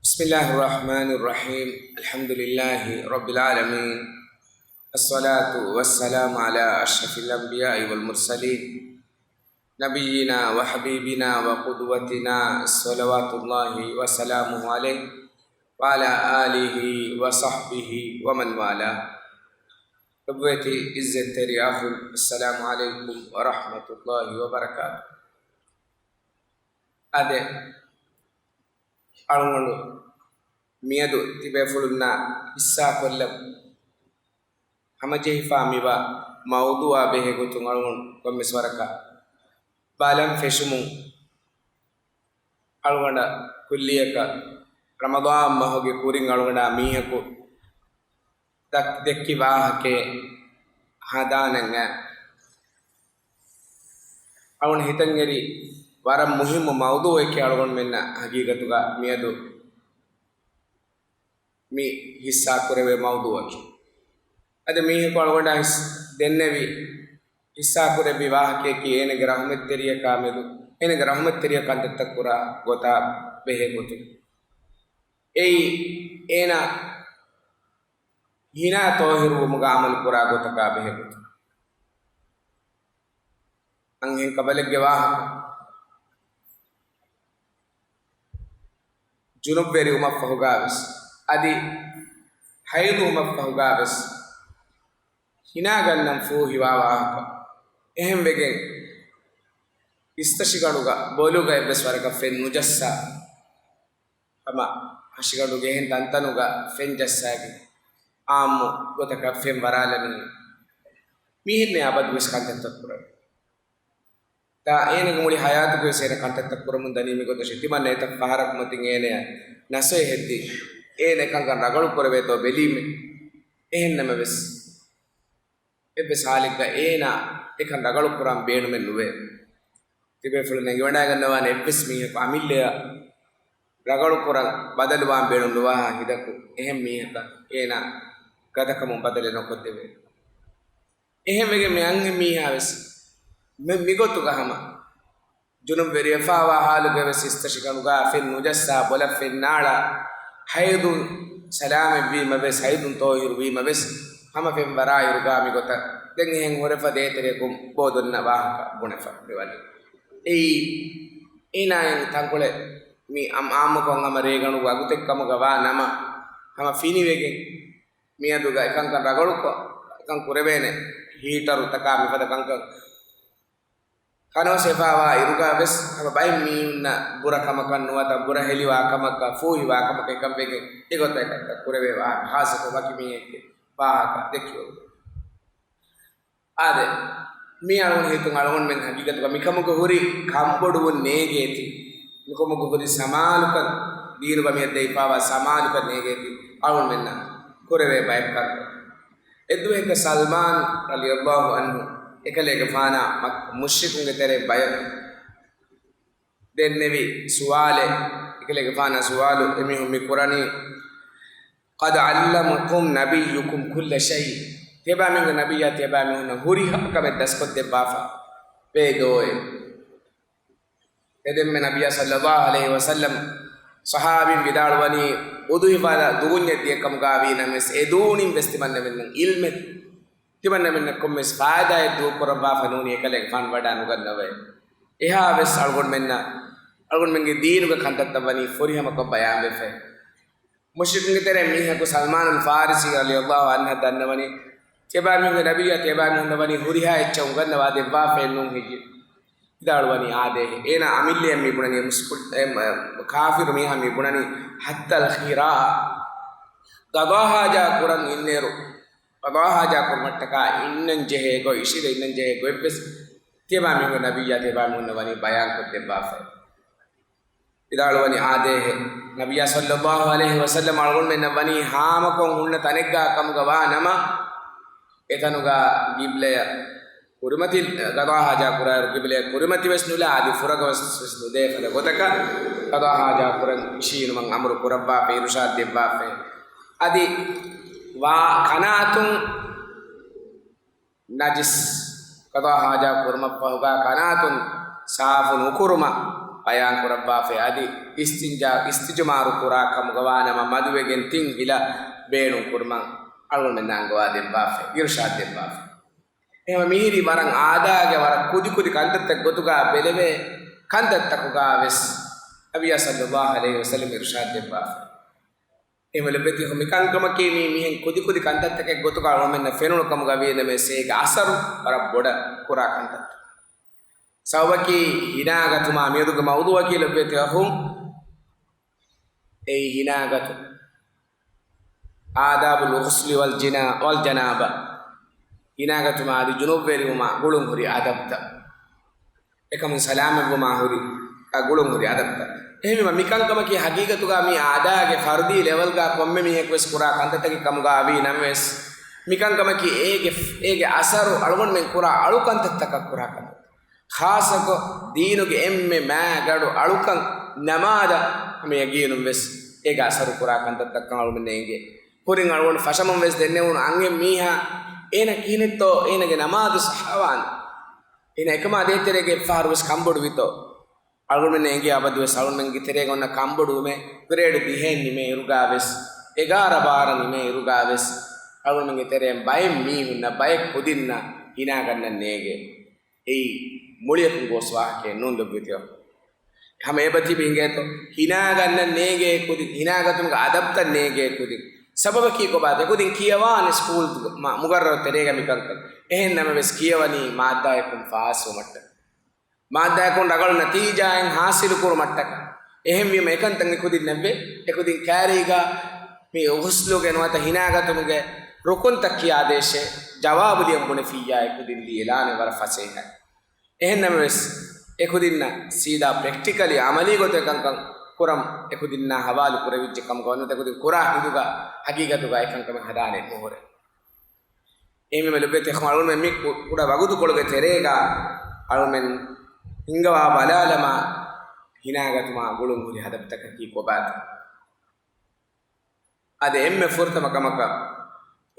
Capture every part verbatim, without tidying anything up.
بسم الله الرحمن الرحيم. الحمد لله رب العالمين. الصلاة والسلام على أشرف الأنبياء والمرسلين. نبينا وحبيبنا وقدوتنا صلوات الله وسلامه عليه وعلى آله وصحبه ومن والاه. ރައްޔިތު އިއްޒަތްތެރި އަޚުން، އައްސަލާމު ޢަލައިކުމް ވަރަޙްމަތުﷲި ވަބަރަކާތު. އާދެ، އަޅުގަނޑު މިއަދު ތިބޭފުޅުންނާ ހިއްސާކޮށްލަން ހަމަޖެހިފާ މިވާ މައުޟޫޢާ ބެހޭ ގޮތުން އަޅުގަނޑު ކޮންމެސް ވަރަކަށް ބަލަން ފެށުމުން، އަޅުގަނޑަށް ކުއްލިއަކަށް ރަމަޟާން މަހުގެ ކުރިން އަޅުގަނޑާ މީހަކު ދައް-، ދެއްކި ވާހަކައެއް ހަދާނަން އައި. އަޅުގަނޑު ހިތަށް އެރި ވަރަށް މުހިއްމު މައުޟޫޢެކޭ އަޅުގަނޑުމެންނަށް ހަގީގަތުގަ މިއަދު މި ހިއްސާ ކުރެވޭ މައުޟޫޢަކީ. އަދި މީހަކު އަޅުގަނޑާ ހިސް ދެންނެވި، ހިއްސާ ކުރެއްވި ވާހަކަޔަކީ އޭނަގެ ރަޙުމަތްތެރިޔަކާ މެދު، އޭނަގެ ރަޙުމަތްތެރިޔާ ކަންތައްތައް ކުރާ ގޮތާ ބެހޭ ގޮތުން. އެއީ އޭނާ ހިނާ ޠާހިރުވުމުގަ ޢަމަލު ކުރާ ގޮތަކާ ބެހޭ ގޮތުން. އަންހެން ކަބަލެއްގެ ވާހަކަ. ޖުނުބްވެރިވުމަށްފަހުގާވެސް، އަދި ޙައިޟުވުމަށްފަހުގާވެސް ހިނާގަންނަން ފޫހިވާ ވާހަކަ. އެހެންވެގެން އިސްތަށިގަނޑުގަ ބޮލުގަ އެއްވެސް ވަރަކަށް ފެން ނުޖައްސާ، ހަމަ ހަށިގަނޑުގެ އެހެން ތަންތަނުގަ ފެން ޖައްސާގެން އާއްމު ގޮތަކަށް ފެން ވަރާލަނީ. މީހެއް ނެތް އަބަދުވެސް ކަންތައްތައް ކުރަން. ދާ އޭނަގެ މުޅި ޙަޔާތުގަވެސް އޭނަ ކަންތައްތައް ކުރަމުން ދަނީ މިގޮތަށް. ތިމަންނަ އެތައް ފަހަރަކު މަތިން އޭނަޔަށް ނަޞޭޙަތްދީ، އޭނަ އެކަންކަން ރަނގަޅު ކުރެވޭތޯ ބެލީމޭ. އެހެންނަމަވެސް، އެއްވެސް ޙާލެއްގަ އޭނާ އެކަން ރަނގަޅު ކުރަން ބޭނުމެއް ނުވޭ. ތިބޭފުޅުން އެނގިވަޑައިގަންނަވާނެ އެއްވެސް މީހަކު އަމިއްލަޔަށް ރަނގަޅު ކުރަން ބަދަލުވާން ބޭނުން ނުވާހާ ހިނދަކު އެހެން މީހަކަށް އޭނާ ގަދަކަމުން ބަދަލެއް ނުކޮށްދެވޭ. އެހެންވެގެން މި އަންހެން މީހާވެސް މި-، މިގޮތުގަ ހަމަ ޖުނުބްވެރިވެފާވާ ޙާލުގަވެސް އިސްތަށިގަނޑުގަ ފެން ނުޖައްސާ ބޮލަށް ފެންނާޅާ، ޙައިޟުން ސަލާމަތްވީމަވެސް، ޙައިޟުން ޠާހިރުވީމަވެސް، ހަމަ ފެން ވަރާއިރުގަ މިގޮތަށް ދެން އެހެން ހުރެފަ ދޭތެރެއަކުން ބޯ ދޮންނަ ވާހަކަ ބުނެފަ މިވަނީ. އެއީ، އޭނާއިން ތަންކޮޅެއް މި އަމް-، އާއްމުކޮށް ހަމަ ރޭގަނޑުގެ އަގުތެއް ކަމުގަ ވާ ނަމަ، ހަމަ ފިނިވެގެން މިއަދުގަ އެކަންކަން ރަނގަޅުކޮށް އެކަން ކުރެވޭނެ. ހީޓަރުތަކާ މިފަދަ ކަންކަން ކަނޯސް އެފާވާ އިރުގަ ވެސް ހަމަ ބައެއް މީހުންނަށް ބުރަ ކަމަކަށް ނުވަތަ ބުރަ ހެލިވާ ކަމަކަށް، ފޫހިވާ ކަމަކަށް އެކަން ވެގެން އެގޮތަށް އެކަންތައް ކުރެވޭ ވާހަކަ، ޚާއްޞަކޮށް ވަކި މީހެއްގެ ވާހަކަ ދެއްކިވަމުން. އާދެ، މީ އަޅުގަނޑު ހިތުން އަޅުގަނޑުމެން ހަގީގަތުގަ މިކަމުގަ ހުރި ކަންބޮޑުވުން ނޭގޭތީ، މިކަމުގަ ހުރި ސަމާލުކަން، ދީނުގަ މިއަށް ދެވިފާވާ ސަމާލުކަން ނޭގޭތީ އަޅުގަނޑުމެންނަށް ކުރެވޭ ބައެއް ކަންތައް. އެއްދުވަހެއްގަ ސަލްމާން ރަޟިޔަﷲ ޢަންހު އެކަލޭގެފާނާ މައް-، މުޝްރިކުންގެ ތެރެއިން ބަޔަކު ދެންނެވި ސުވާލެއް، އެކަލޭގެފާނާ ސުވާލު، އެމީހުން މި ކުރަނީ، "قد علمكم نبيكم كل شيء." ތިޔަބައިމީހުންގެ ނަބިއްޔާ ތިޔަބައިމީހުންނަށް ހުރިހާ ކަމެއް ދަސްކޮށްދެއްވާފަ ވޭ ދޯއޭ؟ އެދެންމެ ނަބިއްޔާ ޞައްލައްލާހު ޢަލައިހި ވަސައްލަމް ޞަޙާބީން ވިދާޅުވަނީ، އުޟުޙިފާ ދޫންޏެއް ދިޔަކަމުގަ ވީނަމަވެސް، އެ ދޫނިން ވެސް ތިމަންނަމެންނަށް ޢިލްމެއް، ތިމަންނަމެންނަށް ކޮންމެސް ފާއިދާއެއް ދޫކުރައްވާފަ ނޫނީ އެކަލޭގެފާނު ވަޑާ ނުގަންނަވައޭ. އެހާވެސް އަޅުގަނޑުމެންނަށް، އަޅުގަނޑުމެންގެ ދީނުގެ ކަންތައްތައް ވަނީ ފުރިހަމަކޮށް ބަޔާންވެފައި. މުޝްރިކުންގެ ތެރެއިން މީހަކު ސަލްމާނުލް ފާރިސީ ރަޟިޔަﷲ ޢަންހަށް ދަންނަވަނީ، ތިޔަބައިމީހުންގެ ނަބިއްޔާ ތިޔަބައިމީހުންނަށް ވަނީ ހުރިހާ އެއްޗެއް އުނގަންނަވާ ދެއްވާފައެއް ނޫން ހެއްޔޭ؟ ވިދާޅުވަނީ އާދޭހެ. އޭނާ އަމިއްލަޔަށް މި ބުނަނީ، މުސްކު-، އެ، މަ-، ކާފިރު މީހާ މި ބުނަނީ، ޙައްތަލް ޚިރާ، ގަޟާ ޙާޖާ ކުރަން އިންނައިރު، ގަޟާ ޙާޖާ ކުރުމަށްޓަކާ އިންނަން ޖެހޭ ގޮތް، އިށީގަ އިންނަން ޖެހޭ ގޮތްވެސް ތިޔަބައިމީހުންގެ ނަބިއްޔާ ތިޔަބައިމީހުންނަށް ވަނީ ބަޔާންކޮށްދެއްވާފައި. ވިދާޅުވަނީ އާދޭހެ. ނަބިއްޔާ ޞައްލައްލާހު ޢަލައިހި ވަސައްލަމް އަޅުގަނޑުމެންނަށް ވަނީ ހާމަކޮށް ހުންނަ ތަނެއްގަ ކަމުގަ ވާ ނަމަ، އެތަނުގަ ގިބްލަޔަށް ކުރިމަތި، ގަޟާ ޙާޖާ ކުރާއިރު ގިބްލަޔަށް ކުރިމަތިވެސް ނުލާ، އަދި ފުރަގަވަސް ވެސް ނުދޭ ފަދަ ގޮތަކަށް ގަޟާ ޙާޖާ ކުރަން އިށީނުމަށް އަމުރު ކުރައްވާފަ، އިރުޝާދު ދެއްވާފަ. އަދި ވާ ކަނާތުން ނަޖިސް، ގަޟާ ޙާޖާ ކުރުމަށްފަހުގަ ކަނާތުން ސާފު ނުކުރުމަށް ބަޔާން ކުރައްވާފައި އަދި އިސްތިންޖާ، އިސްތިޖުމާރު ކުރާ ކަމުގަ ވާނަމަ މަދުވެގެން ތިން ހިލަ ބޭނުން ކުރުމަށް އަޅުގަނޑުމެންނަށް އަންގަވާ ދެއްވާފައި، އިރުޝާދް ދެއްވާފައި. އެހެންވެ މިހިރީ ވަރަށް އާދާގެ ވަރަށް ކުދިކުދި ކަންތައްތައް ގޮތުގަ ބެލެވޭ ކަންތައްތަކުގަ ވެސް ނަބިއްޔާ ޞައްލައްލާހު ޢަލައިހި ވަސައްލަމް އިރުޝާދް ދެއްވާފައި. އެހެންވެ ލޮބުވެތި އަޚުން، މިކަންކަމަކީ މީ މިހެން ކުދިކުދި ކަންތައްތަކެއް ގޮތުގަ އަޅުގަނޑުމެންނަށް ފެނުނު ކަމުގަ ވީނަމަވެސް އޭގެ އަސަރު ވަރަށް ބޮޑަށް ކުރާ ކަންތައްތައް. ސަބަބަކީ ހިނާގަތުމާ މިއަދުގެ މައުޟޫޢަކީ ލޮބުވެތި އަޚުން، އެއީ ހިނާގަތުން. އާދާބުލް ޣުސްލި ވަލް ޖިނާ، ވަލް ޖަނާބާ. ހިނާގަތުމާ އަދި ޖުނުބްވެރިވުމާ ގުޅުން ހުރި އަދަބުތައް. އެކަމުން ސަލާމަތްވުމާ ހުރި، އަ، ގުޅުން ހުރި އަދަބުތައް. އެހެންވީމަ މިކަންކަމަކީ ހަގީގަތުގަ މީ އާދާގެ ފަރުދީ ލެވެލްގަ ކޮންމެ މީހަކުވެސް ކުރާ ކަންތައްތަކެއް ކަމުގަ ވީ ނަމަވެސް، މިކަންކަމަކީ އޭގެ، އޭގެ އަސަރު އަޅުގަނޑުމެން ކުރާ އަޅުކަންތައްތަކަށް ކުރާ ކަންތައް. ޚާއްޞަކޮށް ދީނުގެ އެންމެ މާ ގަޑު އަޅުކަން ނަމާދަށް ހަމަ ޔަގީނުން ވެސް އޭގެ އަސަރު ކުރާ ކަންތައްތަކަށް އަޅުގަނޑުމެންނަށް އެނގޭ. ކުރިން އަޅުގަނޑު ފަށަމުން ވެސް ދެންނެވުނު އަންހެން މީހާ އޭނަ ކިހިނެއްތޯ އޭނަގެ ނަމާދު ޞައްޙަވާނެ. އޭނަ އެކަމާ ދޭތެރޭގަ އެއްފަހަރު ވެސް ކަންބޮޑުވިތޯ. އަޅުގަނޑުމެންނަށް އެނގޭ އަބަދުވެސް އަޅުގަނޑުމެންގެ ތެރޭގަ އޮންނަ ކަންބޮޑުވުމެއް ގްރޭޑް ދިހައިން ނިމޭ އިރުގަ ވެސް، އެގާރަ ބާރަ ނިމޭ އިރުގަ ވެސް، އަޅުގަނޑުމެންގެ ތެރެއިން ބައެއް މީހުންނަށް ބައެއް ކުދިންނަށް ހިނާގަންނަން ނޭނގޭ. އެއީ މުޅިއަކުން ގޯސް ވާހަކައެއް ނޫން ލޮބުވެތި އަޚުން. ހަމަ އެބަ ތިބި އިނގޭތޯ، ހިނާގަންނަން ނޭނގޭ ކުދިން، ހިނާގަތުމުގެ އަދަބްތައް ނޭނގޭ ކުދިން. ސަބަބަކީ ކޮބާތަ؟ އެކުދިން ކިޔަވާނެ ސްކޫލް މަ-، މުގައްރަރު ތެރޭގަ މިކަންކަން. އެހެން ނަމަވެސް ކިޔަވަނީ މާއްދާއަކުން ފާސްވުމަށްޓަކަ. މާއްދާއަކުން ރަނގަޅު ނަތީޖާއެއް ހާސިލު ކުރުމަށްޓަކަ. އެހެންވީމަ އެކަންތައް އެކުދިންނަށްވޭ. އެކުދިން ކައިރީގަ މި ޣުސްލުގެ ނުވަތަ ހިނާގަތުމުގެ ރުކުންތައް ކިޔާދޭށޭ، ޖަވާބު ލިޔަން ބުނެފިއްޔާ އެކުދިން ލިޔެލާނެ ވަރަށް ފަސޭހައިން. އެހެން ނަމަވެސް، އެކުދިންނަށް ސީދާ ޕްރެކްޓިކަލީ އަމަލީ ގޮތުގަ އެކަންކަން ކުރަން އެކުދިންނާ ހަވާލު ކުރެވިއްޖެ ކަމުގަ ވަންނަތަ އެކުދިން ކުރާ ހިނދުގަ ހަގީގަތުގަ އެކަންކަމެއް ހަދާނެ ނުހުރޭ. އެހެންވީމަ ލޮބުވެތި އަޚުން، އަޅުގަނޑުމެން މި ކު-، ކުޑަ ވަގުތުކޮޅުގެ ތެރޭގަ އަޅުމެން ހިންގަވާ ބަލާލަމާ، ހިނާގަތުމާ ގުޅުން ހުރި ހަދަފުތަކަކީ ކޮބާތަ؟ އަދި އެންމެ ފުރަތަމަ ކަމަކަށް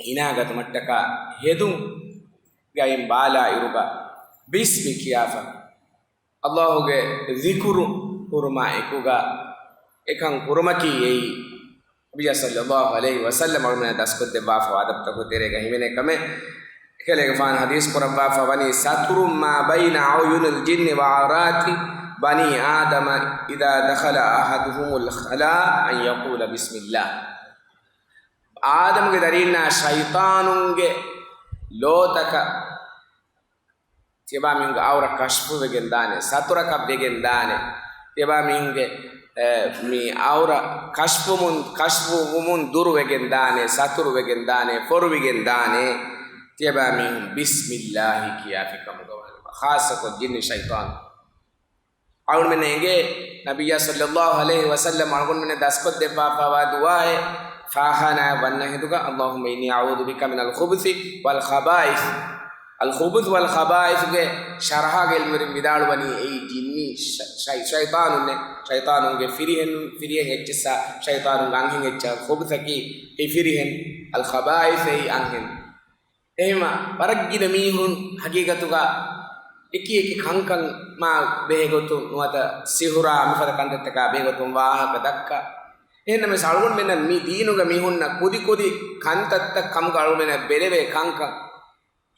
ހިނާގަތުމަށްޓަކާ ހެދުން ގައިން ބާލާ އިރުގަ ބިސްމި ކިޔާފަ، އައްލާހުގެ ޒިކުރު ކުރުމާ އެކުގަ އެކަން ކުރުމަކީ އެއީ، ނަބިއްޔާ ޞައްލައްލާހު ޢަލައިހި ވަސައްލަމް އަޅުމެންނަށް ދަސްކޮށްދެއްވާފަވާ އަދަބުތަކުގެ ތެރޭގަ ހިމެނޭ ކަމެއް. އެކަލޭގެފާނު ޙަދީޘް ކުރައްވާފަ ވަނީ، ستر ما بين عيون الجن وعورات بني آدم إذا دخل أحدهم الخلاء أن يقول بسم الله. އާދަމުގެ ދަރީންނާ ޝައިޠާނުންގެ ލޯތަކަށް ތިޔަބާ މީހުންގެ އައުރަ ކަޝްފުވެގެން ދާނެ، ސަތުރަކަށް ވެގެން ދާނެ. ތިޔަބާ މީހުންގެ، އެ، މި އައުރަ ކަޝްފުވުމުން، ކަޝްފުވުމުން ދުރުވެގެން ދާނެ، ސަތުރުވެގެން ދާނެ، ފޮރުވިގެން ދާނެ. ތިޔަބާ މީހުން ބިސްމިއްލާހި ކިޔާފި ކަމުގަ ވާނެ. ޚާއްޞަކޮށް ޖިންނި ޝައިޠާނު. އަޅުމެން އެނގޭ، ނަބިއްޔާ ޞައްލައްލާހު ޢަލައިހި ވަސައްލަމް އަޅުގަނޑުމެންނަށް ދަސްކޮށްދެއްވާފަވާ ދުޢާއެއް، ފާޚާނާއަށް ވަންނަ ހިނދުގަ، اللهم إني أعوذ بك من الخبث والخبائث. الخبث والخبائث ގެ ޝަރަޙާގެ ޢިލްމުވެރިން ވިދާޅުވަނީ، އެއީ ޖިންނީ ޝަ-، ޝައި-، ޝައިޠާނުންނޭ. ޝައިޠާނުންގެ ފިރިހެން، ފިރިހެން އެއްޗިއްސާ، ޝައިޠާނުންގެ އަންހެން އެއްޗާ ޚުބުޘަކީ އެ ފިރިހެން، އަލްޚަބާއިޘް އެއީ އަންހެން. އެހެންވީމަ، ވަރަށް ގިނަ މީހުން ހަގީގަތުގަ އެކި އެކި ކަންކަން މާ ބެހޭގޮތުން ނުވަތަ ސިހުރާ މިފަދަ ކަންތައްތަކާ ބެހޭގޮތުން ވާހަކަ ދައްކާ. އެހެންނަމަވެސް، އަޅުގަނޑުމެންނަށް މި ދީނުގަ މީހުންނަށް ކުދި ކުދި ކަންތައްތައް ކަމުގަ އަޅުގަނޑުމެންނަށް ބެލެވޭ ކަންކަން.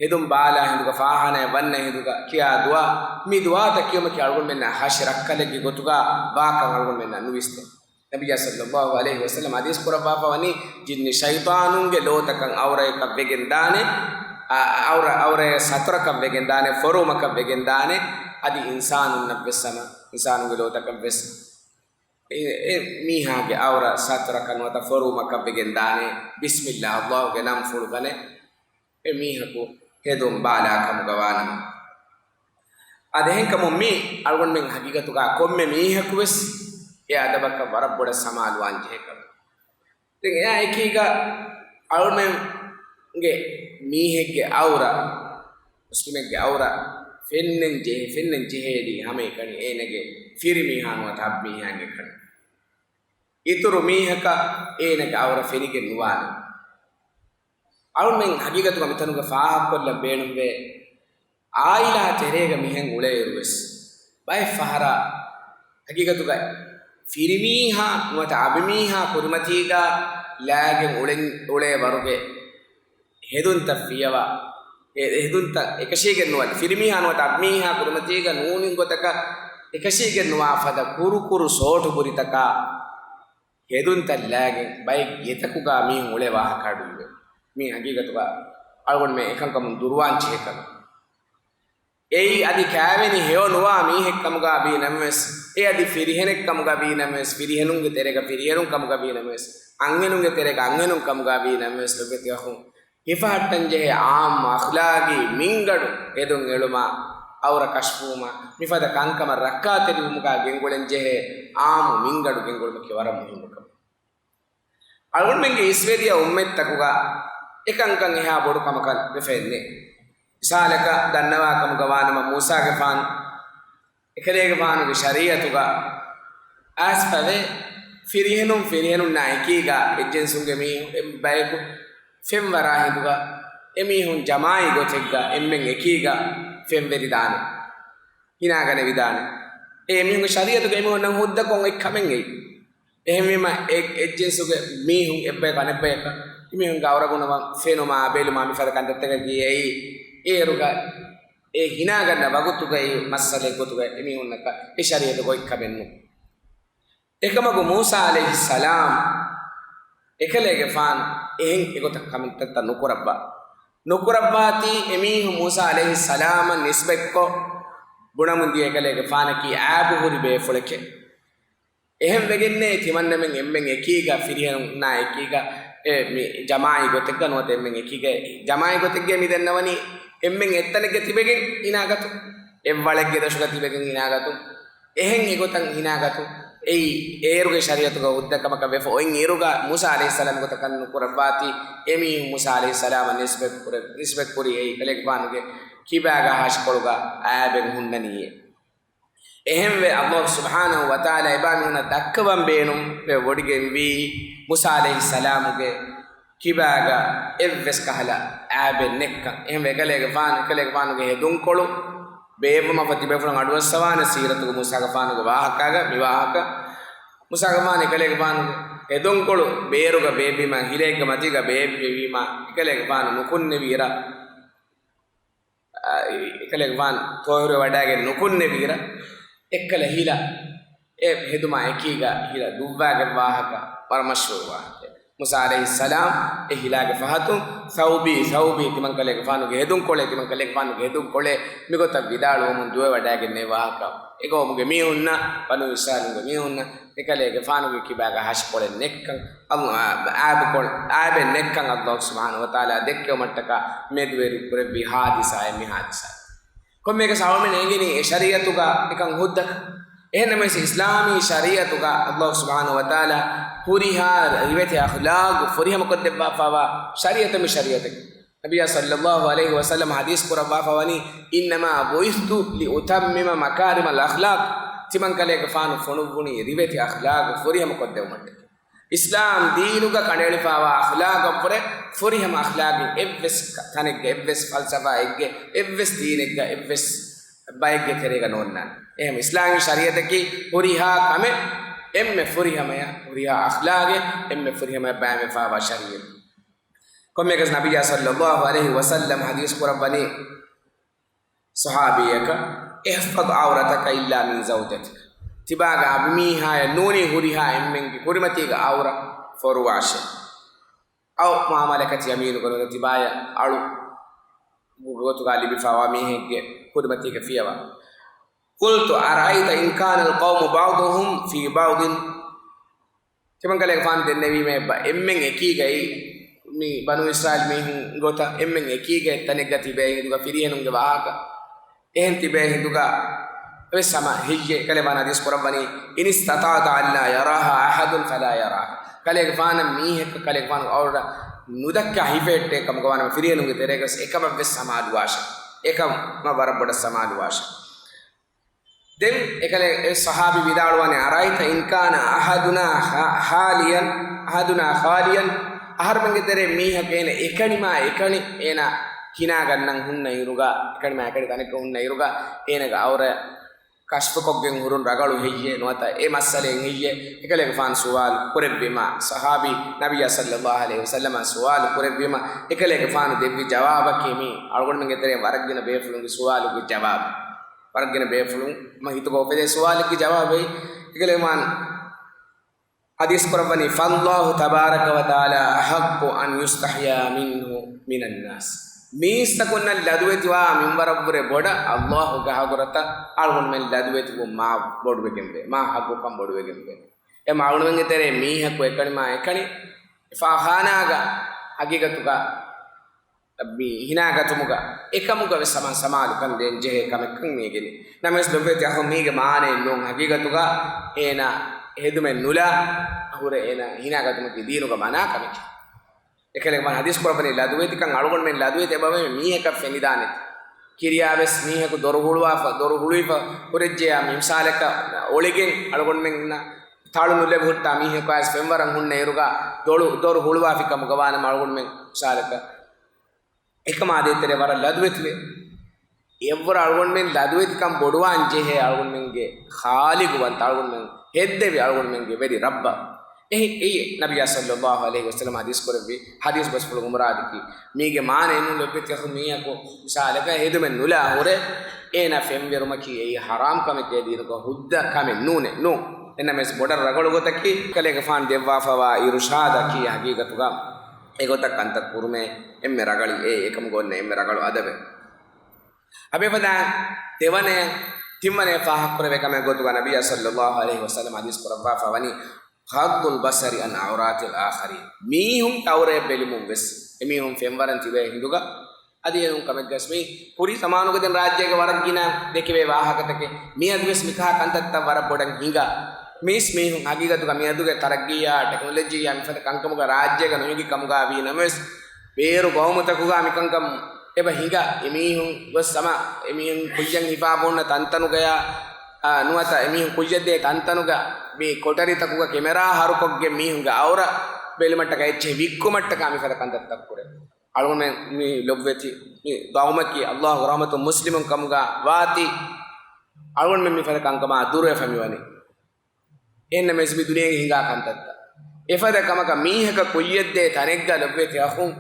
ހެދުން ބާލާ ހިނދުގަ ފާޚާނާއަށް ވަންނަ ހިނދުގަ ކިޔާ ދުޢާ، މި ދުޢާތައް ކިޔުމަކީ އަޅުގަނޑުމެންނަށް ހަށި ރައްކަލެއްގެ ގޮތުގަ ވާކަން އަޅުގަނޑުމެންނަށް ނުވިސްނޭ. ނަބިއްޔާ ޞައްލައްލާހު ޢަލައިހި ވަސައްލަމް ޙަދީޘް ކުރައްވާފަ ވަނީ، ޖިންނި ޝައިޠާނުންގެ ލޯތަކަށް އައުރަޔަކަށް ވެގެން ދާނެ، އަ-، އައުރަ-، އައުރަޔަށް ސަތުރަކަށް ވެގެން ދާނެ، ފޮރުވުމަކަށް ވެގެން ދާނެ، އަދި އިންސާނުންނަށް ވެސް ހަމަ، އިންސާނުންގެ ލޯތަކަށް ވެސް އެ، އެ މީހާގެ އައުރަ ސަތުރަކަށް ނުވަތަ ފޮރުވުމަކަށް ވެގެން ދާނެ، ބިސްމިއްލާ، އައްލާހުގެ ނަން ފުޅުގަނެ. އެ މީހަކު ހެދުން ބާލާ ކަމުގަ ވާނަމަ. އަދި އެހެންކަމުން މީ އަޅުގަނޑުމެން ހަގީގަތުގަ ކޮންމެ މީހަކު ވެސް އެ އަދަބަކަށް ވަރަށް ބޮޑަށް ސަމާލުވާން ޖެހޭ ކަމެއް. ދެން އެއާ އެކީގަ އަޅުމެންގެ މީހެއްގެ އައުރަ، މުސްލިމެއްގެ އައުރަ ފެންނަން ޖެހޭ، ފެންނަން ޖެހޭނީ ހަމައެކަނި އޭނަގެ ފިރިމީހާ ނުވަތަ ހައްވަމީހާގެ ކަން. އިތުރު މީހަކަށް އޭނަގެ އައުރަ ފެނިގެން ނުވާނެ. އަޅުމެން ހަގީގަތުގަ މިތަނުގަ ފާހަގަކޮށްލަން ބޭނުންވޭ، އާއިލާ ތެރޭގަ މިހެން އުޅޭއިރުވެސް، ބައެއް ފަހަރަށް ހަގީގަތުގައި ފިރިމީހާ ނުވަތަ އަބިމީހާ ކުރިމަތީގަ ލާގެން އުޅެން، އުޅޭ ވަރުގެ ހެދުންތައް ފިޔަވާ، އެ ހެދުންތައް އެކަށީގެން ނުވާ، ފިރިމީހާ ނުވަތަ އަބިމީހާ ކުރިމަތީގަ ނޫނިން ގޮތަކަށް އެކަށީގެން ނުވާ ފަދަ ކުރު ކުރު ސޯޓު ބުރިތަކާ ހެދުންތައް ލާގެން ބައެއް ގެތަކުގަ މީހުން އުޅޭ ވާހަކަ އަޑުއިވޭ. މީ ހަގީގަތުގަ އަޅުގަނޑުމެން އެކަންކަމުން ދުރުވާން ޖެހޭ ކަމެއް. އެއީ އަދި ކާވެނި ހެޔޮ ނުވާ މީހެއް ކަމުގަ ވީ ނަމަވެސް، އެ އަދި ފިރިހެނެއް ކަމުގަ ވީ ނަމަވެސް، ފިރިހެނުންގެ ތެރޭގަ ފިރިހެނުން ކަމުގަ ވީ ނަމަވެސް، އަންހެނުންގެ ތެރޭގަ އަންހެނުން ކަމުގަ ވީ ނަމަވެސް، ލޮބުވެތި އަޚުން، ހިފަހައްޓަން ޖެހޭ އާއްމު އަޚްލާގީ މިންގަޑު ހެދުން އެޅުމާ، އައުރަ ކަޝްފުވުމާ، މިފަދަ ކަންކަމަށް ރައްކާތެރިވުމުގަ ގެންގުޅެން ޖެހޭ އާއްމު މިންގަޑު ގެންގުޅުމަކީ ވަރަށް މުހިއްމު ކަމެއް. އަޅުގަނޑުމެންގެ އިސްވެދިޔަ އުއްމަތްތަކުގަ އެކަންކަން އެހާ ބޮޑު ކަމަކަށް ވެފައެއް ނެތް. މިސާލަކަށް ދަންނަވާ ކަމުގަ ވާނަމަ، މޫސާގެފާނު އެކަލޭގެފާނުގެ ޝަރީއަތުގަ އައިސްފަވޭ، ފިރިހެނުން ފިރިހެނުންނާ އެކީގަ އެއްޖިންސުންގެ މީހުން އެއް ބަޔަކު ފެންވަރާ ހިނދުގަ އެމީހުން ޖަމާއީ ގޮތެއްގަ އެންމެން އެކީގަ ފެންވެރިދާނެ، ހިނާގަނެވިދާނެ. އެ އެމީހުންގެ ޝަރީއަތުގަ އެމީހުންނަށް ހުއްދަކޮށް އޮތް ކަމެއް އެއީ. އެހެންވީމަ އެ އެއްޖިންސުގެ މީހުން އެއްބަޔަކު އަނެއްބަޔަކަށް އެމީހުންގެ އައުރަ ގުނަވަން ފެނުމާ، ބެލުމާ، މިފަދަ ކަންތައްތަކަކީ އެއީ. އޭރުގަ އެ ހިނާގަންނަ ވަގުތުގައި މައްސަލައެއް ގޮތުގައި އެމީހުންނަކަށް އެ ޝަރީއަތުގަ އޮތް ކަމެއް ނޫން. އެކަމަކު މޫސާ ޢަލައިހިއްސަލާމް އެކަލޭގެފާނު އެހެން އެގޮތަށް ކަމެއްތައްތައް ނުކުރައްވާ. ނުކުރައްވާތީ އެމީހުން މޫސާ ޢަލައިހިއްސަލާމަށް ނިސްބަތްކޮށް ބުނަމުން ދިޔަ އެކަލޭގެފާނަކީ އައިބު ހުރި ބޭފުޅެކޭ. އެހެން ވެގެންނޭ ތިމަންނަމެން އެންމެން އެކީގަ ފިރިހެނުންނާ އެކީގަ އެ މި ޖަމާއީ ގޮތެއްގަ ނުވަތަ އެންމެން އެކީގަ، ޖަމާއީ ގޮތެއްގަ މި ދެންނަވަނީ އެންމެން އެއްތަނެއްގަ ތިބެގެން ހިނާގަތު، އެއްވަޅެއްގެ ދޮށުގަ ތިބެގެން ހިނާގަތު، އެހެން އެގޮތަށް ހިނާގަތު، އެއީ އޭރުގެ ޝަރީއަތުގަ ހުއްދަ ކަމަކަށް ވެފަ އޮތް އިރުގަ މޫސާ ޢަލައިހިއްސަލާމް ގޮތަކަށް ނުކުރައްވާތީ، އެމީހުން މޫސާ ޢަލައިހިއްސަލާމަށް ނިސްބަތް ކުރެ، ނިސްބަތް ކުރީ އެއީ އެކަލޭގެފާނުގެ ކިބާގަ ހަށިކޮޅުގަ އައިބެއް ހުންނަނީއޭ. އެހެންވެ، ﷲ ސުބްޙާނަހޫ ވަތަޢާލާ އެބާ މީހުންނަށް ދައްކަވަން ބޭނުން ވެވޮޑިގެންވީ، މޫސާ ޢަލައިހިއްސަލާމުގެ ކިބާގަ އެއްވެސް ކަހަލަ އައިބެއް ނެއްކަން. އެހެންވެ، އެކަލޭގެފާނު، އެކަލޭގެފާނުގެ ހެދުންކޮޅު ބޭއްވުމަށްފަހު ތިބޭފުޅުން އަޑުއައްސަވާނެ ސީރަތުގެ މޫސާގެފާނުގެ ވާހަކާގަ މި ވާހަކަ. މޫސާގެފާނު އެކަލޭގެފާނުގެ ހެދުންކޮޅު ބޭރުގަ ބޭއްވީމަ، ހިލައެއްގެ މަތީގަ ބޭއްވެވީމަ، އެކަލޭގެފާނު ނުކުންނެވިއިރަށް، އެކަލޭގެފާނު ތޮއިރު ވަޑައިގެން ނުކުންނެވިއިރަށް، އެއްކަލަ ހިލަ އެ ހެދުމާ އެކީގަ ހިލަ ދުއްވާގެން ވާހަކަ ވަރަށް މަޝްހޫރު ވާހަކައެއް. މޫސާ ޢަލައިހިއްސަލާމް އެ ހިލާގެ ފަހަތުން، ޘައުބީ، ޘައުބީ، ތިމަންކަލޭގެފާނުގެ ހެދުންކޮޅޭ، ތިމަންކަލޭގެފާނުގެ ހެދުންކޮޅޭ، މިގޮތަށް ވިދާޅުވަމުން ދުވެވަޑައިގެންނެވި ވާހަކަ. އެގައުމުގެ މީހުންނަށް، ބަނޫ އިސްރާއީލުންގެ މީހުންނަށް އެކަލޭގެފާނުގެ ކިބާގަ ހަށިކޮޅެއް ނެއްކަން، އައިބުކޮޅެއް، އައިބެއް ނެއްކަން ﷲ ސުބްޙާނަހޫ ވަތަޢާލާ ދެއްކެވުމަށްޓަކާ މެދުވެރި ކުރެއްވި ޙާދިސާއެއް މި ޙާދިސާ. ކޮންމެއަކަސް އަޅުމެން އެނގެނީ އެ ޝަރީޢަތުގަ އެކަން ހުއްދަކަށް. އެހެންނަމަވެސް، އިސްލާމީ ޝަރީޢަތުގަ ﷲ ސުބްޙާނަހޫ ވަތަޢާލާ ހުރިހާ ރިވެތި އަޚްލާޤު ފުރިހަމަކޮށްދެއްވާފައިވާ ޝަރީޢަތެއް މި ޝަރީޢަތެއް. ނަބިއްޔާ ޞައްލައްލާހު ޢަލައިހި ވަސައްލަމަ ޙަދީޘް ކުރައްވާފަ ވަނީ، إنما بعثت لأتمم مكارم الأخلاق. ތިމަންކަލޭގެފާނު ފޮނުއްވުނީ ރިވެތި އަޚްލާޤު ފުރިހަމަކޮށްދެވުމަށްޓަކައި. އިސްލާމް ދީނުގަ ކަނޑައެޅިފައިވާ އަޚްލާޤަށްވުރެ ފުރިހަމަ އަޚްލާޤެއް އެއްވެސް ތަނެއްގަ، އެއްވެސް ފަލްސަފާއެއްގެ، އެއްވެސް ދީނެއްގަ، އެއްވެސް ބައެއްގެ ތެރޭގަ ނޯންނާނެ. އެހެން އިސްލާމީ ޝަރީޢަތަކީ ހުރިހާ ކަމެއް އެންމެ ފުރިހަމަޔަށް، ހުރިހާ އަޚްލާޤެއް އެންމެ ފުރިހަމަޔަށް ބައިވެފައިވާ ޝަރީޢަތެއް. ކޮންމެއަކަސް ނަބިއްޔާ ޞައްލައްލާހު ޢަލައިހި ވަސައްލަމަ ޙަދީޘް ކުރައްވަނީ، ޞަޙާބީއަކަށް، احفظ عورتك إلا من زوجتك. ތިބާގެ އަބިމީހާޔަށް ނޫނީ ހުރިހާ އެންމެންގެ ކުރިމަތީގެ ޢައުރަތް ފޮރުވާށޭ. أو ما ملكت يمينك، ނުވަތަ ތިބާޔަށް އަޅު ގޮތުގަ ލިބިފައިވާ މީހެއްގެ ކުރިމަތީގަ ފިޔަވާ. قلت أرأيت إن كان القوم بعضهم في بعض. ތިމަންކަލޭގެފާނު ދެންނެވީމަ އެއްބަ އެންމެން އެކީގައި، މި ބަނޫ އިސްރާއީލް މީހުން ގޮތަށް އެންމެން އެކީގައި އެއްތަނެއްގަ ތިބޭ ހިނދުގަ ފިރިހެނުންގެ ވާހަކަ އެހެން ތިބޭ ހިނދުގަ ވެސް ހަމަ ހެއްޔޭ؟ ކަލޭގެފާނު ޙަދީޘް ކުރައްވަނީ، إن استطعت ألا يراها أحد فلا يراها. ކަލޭގެފާނަށް މީހަކަށް ކަލޭގެފާނުގެ ޢައުރަތް ނުދައްކާ ހިފެހެއްޓޭ ކަމުގަ ވާނަމަ، ފިރިހެނުންގެ ތެރޭގަ ވެސް އެކަމަށް ވެސް ހަމަ އަލުވާށޭ. އެކަމަށް ވަރަށް ބޮޑަށް ހަމަ އަލުވާށޭ. ދެން އެކަލޭ އެ ޞަޙާބީ ވިދާޅުވާނެ، أرأيت إن كان أحدنا خ-، خاليا، أحدنا خاليا، އަހަރުމެންގެ ތެރޭ މީހަކު އޭނަ އެކަނިމާ އެކަނި އޭނަ ހިނާގަންނަން ހުންނަ އިރުގަ، އެކަނިމާ އެކަނި ތަނެއްގަ ހުންނަ އިރުގަ އޭނަގެ ޢައުރަތް ކަޝްފުކޮށްގެން ހުރުން ރަގަޅު ހެއްޔޭ ނުވަތަ އެ މައްސަލައެއް ހެއްޔޭ؟ އެކަލޭގެފާނު ސުވާލު ކުރެއްވީމަ، ޞަޙާބީ ނަބިއްޔާ ޞައްލައްލާހު ޢަލައިހި ވަސައްލަމަށް ސުވާލު ކުރެއްވީމަ، އެކަލޭގެފާނު ދެއްވި ޖަވާބަކީ މީ އަޅުގަނޑުމެންގެ ތެރެއިން ވަރަށްގިނަ ބޭފުޅުންގެ ސުވާލުގެ ޖަވާބު. ވަރަށްގިނަ ބޭފުޅުން މަ ހިތުގަ އުފެދޭ ސުވާލެއްގެ ޖަވާބެއް. އެކަލޭގެފާނު ޙަދީޘް ކުރައްވަނީ، فالله تبارك وتعالى أحق أن يستحيا منه من الناس. މީސްތަކުންނަށް ލަދުވެތިވާ މިންވަރަށްވުރެ ބޮޑަށް ﷲގެ ހަގުރަތައް އަޅުގަނޑުމެން ލަދުވެތިވުން މާ ބޮޑުވެގެންވޭ، މާ ޙައްޤުކަން ބޮޑުވެގެންވޭ. އެ އަޅުގަނޑުމެންގެ ތެރޭ މީހަކު އެކަނި މާ އެކަނި ފާޚާނާގަ ޙަޤީޤަތުގަ މި ހިނާގަތުމުގަ އެކަމުގަ ވެސް ހަމަ ސަމާލުކަން ދޭން ޖެހޭ ކަމެއްކަން މީގެން. ނަމަވެސް ލޮބުވެތި އަޚުން، މީގެ މާނައެއް ނޫން. ޙަޤީޤަތުގަ އޭނާ ހެދުމެއް ނުލާ ހުރެ އޭނާ ހިނާގަތުމަކީ ދީނުގަ މަނާ ކަމެކޭ. އެކަލޭގެފާނު ޙަދީޘް ކުރައްވަނީ ލަދުވެތިކަން އަޅުގަނޑުމެން ލަދުވެތި އެބަ މީހަކަށް ފެނިދާނެތީ. ކިރިޔާ ވެސް މީހަކު ދޮރު ހުޅުވާފަ، ދޮރު ހުޅުވިފަ ހުރެއްޖެޔާ މި މިސާލަކަށް އޮޅިގެން އަޅުގަނޑުމެންނަށް ތަޅު ނުލެވި ހުއްޓާ މީހަކު އައިސް ފެންވަރަށް ހުންނަ އިރުގަ ދޮޅު، ދޮރު ހުޅުވާފި ކަމުގަ ވާނަމަ އަޅުގަނޑުމެން މިސާލަކަށް އެކަމާ ދޭތެރޭ ވަރަށް ލަދުވެތިވޭ. އެއަށްވުރެ އަޅުގަނޑުމެން ލަދުވެތިކަން ބޮޑުވާން ޖެހޭ އަޅުގަނޑުމެންގެ ޚާލިޤުވަންތަ، އަޅުގަނޑުމެން ހެއްދެވި އަޅުގަނޑުމެންގެ ވެރި ރައްބަށް. އެހި، އެއީ ނަބިއްޔާ ޞައްލައްލާހު ޢަލައިހި ވަސައްލަމަ ޙަދީޘް ކުރެއްވި ޙަދީޘް ބަސްފުޅުގެ މުރާދަކީ. މީގެ މާނައެއް ނޫން ލޮބުވެތި އަޚުން، މީހަކު މިސާލަކަށް ހެދުމެއް ނުލާ ހުރެ އޭނާ ފެންވެރުމަކީ އެއީ ޙަރާމް ކަމެކޭ، ދީނުގަ ހުއްދަ ކަމެއް ނޫނޭ، ނޫން. އެންނަމެސް ބޮޑަށް ރަގަޅު ގޮތަކީ ކަލޭގެފާނު ދެއްވާފަވާ އިރުޝާދަކީ ޙަޤީޤަތުގަ އެގޮތަށް ކަންތައް ކުރުމޭ އެންމެ ރަގަޅީ އެ އެކަމުގަ އޮންނަ އެންމެ ރަގަޅު އަދަބެއް. އެބައިފަދައިން ދެވަނަޔަށް ތިންވަނަޔަށް ފާހަގަކުރެވޭ ކަމެއް ގޮތުގަ ނަބިއްޔާ ޞައްލައްލާހު ޢަލައިހި ވަސައްލަމަ ޙަދީޘް ކުރައްވާފަ ވަނީ، غض البصر عن عورات الآخرين. މީހުން ޢައުރަތް ބެލުމުން ވެސް އެމީހުން ފެންވަރަން ތިބޭ ހިނދުގަ އަދި އެހެން ކަމެއްގަސް މީ ކުރީ ޒަމާނުގަ ދެން ރާއްޖޭގަ ވަރަށް ގިނަ ދެކެވޭ ވާހަކަތަކެއް. މިއަދުވެސް މިކަހަލަ ކަންތައްތައް ވަރަށް ބޮޑަށް ހިނގާ. މީސް މީހުން ހަގީގަތުގަ މިއަދުގެ ތަރައްގީއާ ޓެކްނޮލޮޖީއާ މިފަދަ ކަންކަމުގަ ރާއްޖޭގަ ނުހިނގި ކަމުގަ ވީ ނަމަވެސް، ބޭރު ގައުމުތަކުގަ މިކަންކަން އެބަ ހިނގާ. އެމީހުން ގޮސް ހަމަ އެމީހުން ކުއްޔަށް ހިފާ ބޯންނަ ތަންތަނުގަޔާ، އާ، ނުވަތަ އެމީހުން ކުއްޔަށްދޭ ތަންތަނުގަ މި ކޮޓަރިތަކުގަ ކެމެރާ ހަރުކޮށްގެން މީހުންގެ އައުރަ ބެލުމަށްޓަކާ އެއްޗެހި ވިއްކުމަށްޓަކާ މިފަދަ ކަންތައްތައް ކުރޭ. އަޅުގަނޑުމެން މި ލޮބުވެތި މި ގައުމަކީ ﷲގެ ރަޙްމަތުން މުސްލިމުން ކަމުގަ ވާތީ، އަޅުގަނޑުމެން މިފަދަ ކަންކަމާ ދުރުވެފަ މިވަނީ. އެހެންނަމަވެސް މި ދުނިޔޭގެ ހިނގާ ކަންތައްތައް. އެފަދަ ކަމަކަށް މީހަކަށް ކުއްޔަށްދޭ ތަނެއްގަ ލޮބުވެތި އަޚުން